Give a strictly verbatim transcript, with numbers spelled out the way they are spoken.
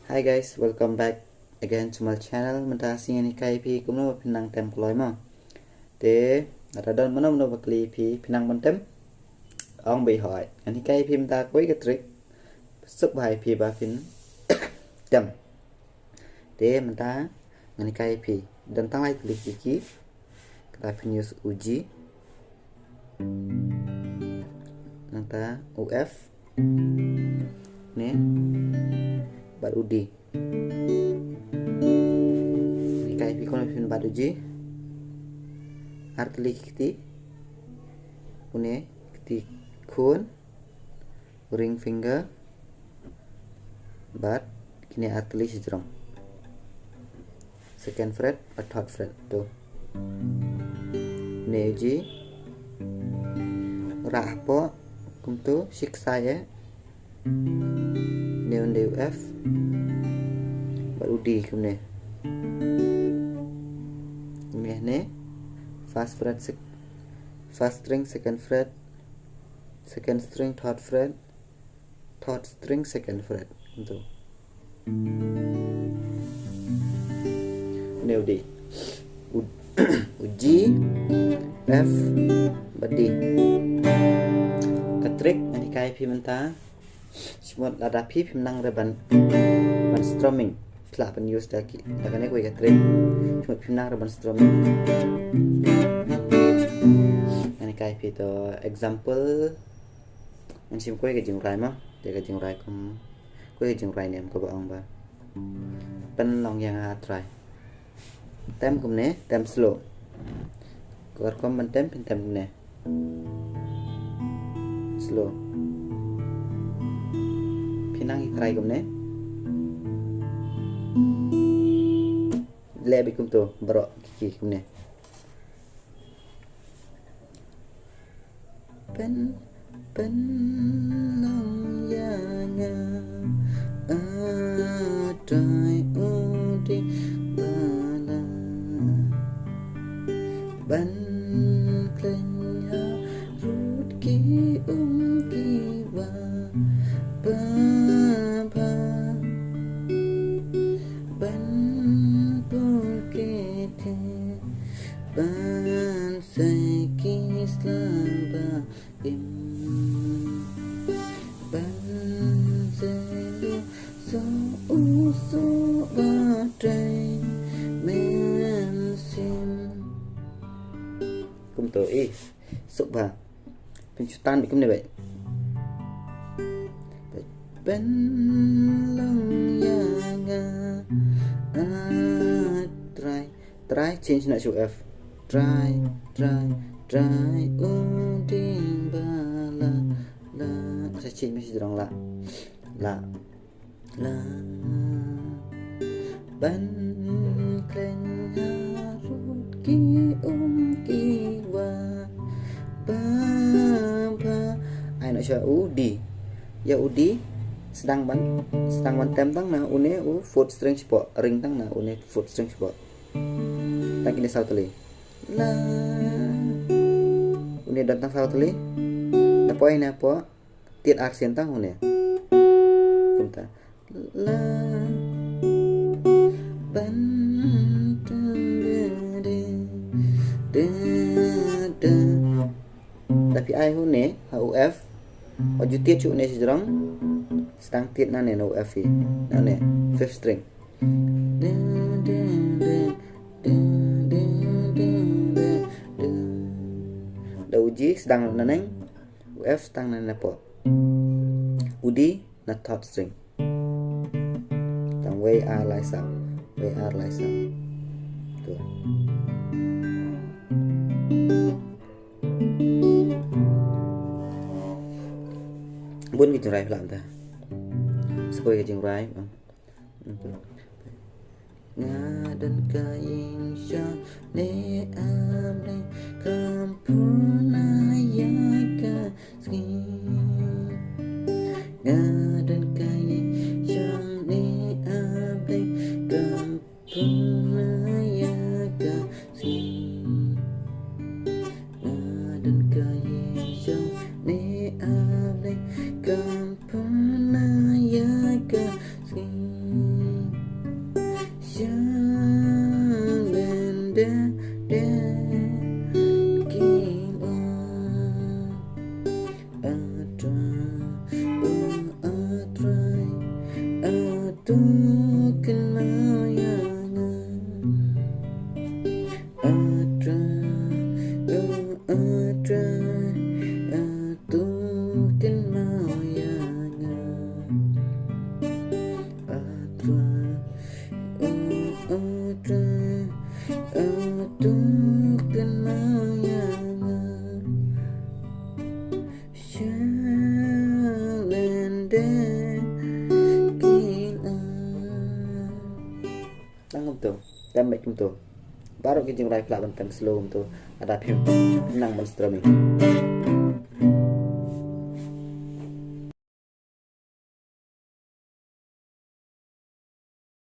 Hi guys, welcome back again to my channel. Mynta sngi ngan hikai phi kumno ba phin nang tem kloi mo. Te lada don mano mano ba kylli phi phin nang ban tem, ong beit hooid. Ngan hikai phi mynta kawei ka trick. Suk bha ïa phi ba phin tem. Te mynta ngan hikai phi. Don tang lai tylli ki key. Kata phin use u G. Nangta u F ne bad u D. Hikai phi kumno phin bat u G. Ar tylli ki kti. Une kti khun, ring finger, bad kine ar tylli shajrong. Second fret bad third fret to. Ne u G. Rah hapoh kumto, shiksai eh. Ne u F bad u D kumne. Kumne ne. First fret sec-, first string, second fret, second string, third fret, third string, second fret. Kumto. Ne u D. U, u G, F bad D. Ka trick ngan hikai phi mynta. Shimut lada phi phim nang re ban, ban strumming, phi lah ban use da ki, da kane kawei ka trick. Shimut phim nang re ban strumming. Ngan hikai phi to example. Ngan shim kawei ka jingrai mo. Te ka jingrai kum, kawei ka jingrai ne em kaba ong ba Pynlong ïa nga trai. Tem kumne, tem slow. Kor kom ban tem, phin tem kumne. Slow. Phin nang ïa trai kumne. Leh beit kumto, baroh ki key kumne. Pyn, pynlong ïa nga, a trai u ding bala. Ban khlaiñ harud ki um ki ba, ba, ba. Ban pur ki theh, ban sei ki sla ba im. Ban sei lu so u so ba trai mynsiem. Kumto, eh. Suk bha. Pynshutang beit kumne beit. Pynlong ïa nga, a trai. Trai change na shu F. Trai, trai, trai u ding bala, la. Sa change ma shajrong la. La. La. Ban khlaiñ harud ki um ki wa, ba, ba. Ai noh sha u D. Ïa u D sdang ban, sdang ban tem tang na une u fourth string shapoh, ring tang na une fourth string shapoh. Tang kine saw tylli. La. Une don tang saw tylli. Napoh ine hapoh. Tied arsien tang une. Kumta. La. Ban. Da, da. Tapi ai une ha u F. Wat ju tied shuh une shajrong. Sdang tied nane na u F hi. Nane. Fifth string. Da, da, da. Da u G sdang naneng. U F sdang na napoh. U D na third string. Tang wei ar lai saw. Wei ar lai saw. To. Bun ki jingrai phi lah mynta. Sa kawei ka jingrai. Nga don ka ïing shane a Blei, kam pynlong ïa ka sngi. Nga don ka ïing shane a Blei, kam pynlong ïa ka sngi. Nga don ka ïing shane a Blei, kam pynlong ïa ka sngi. Tung kan maya nga. Shalende kina. Nang kumto, tem beit kumto. Baroh ki jingrwai pla ban tem slow kumto. Ada phim nang ban strumming.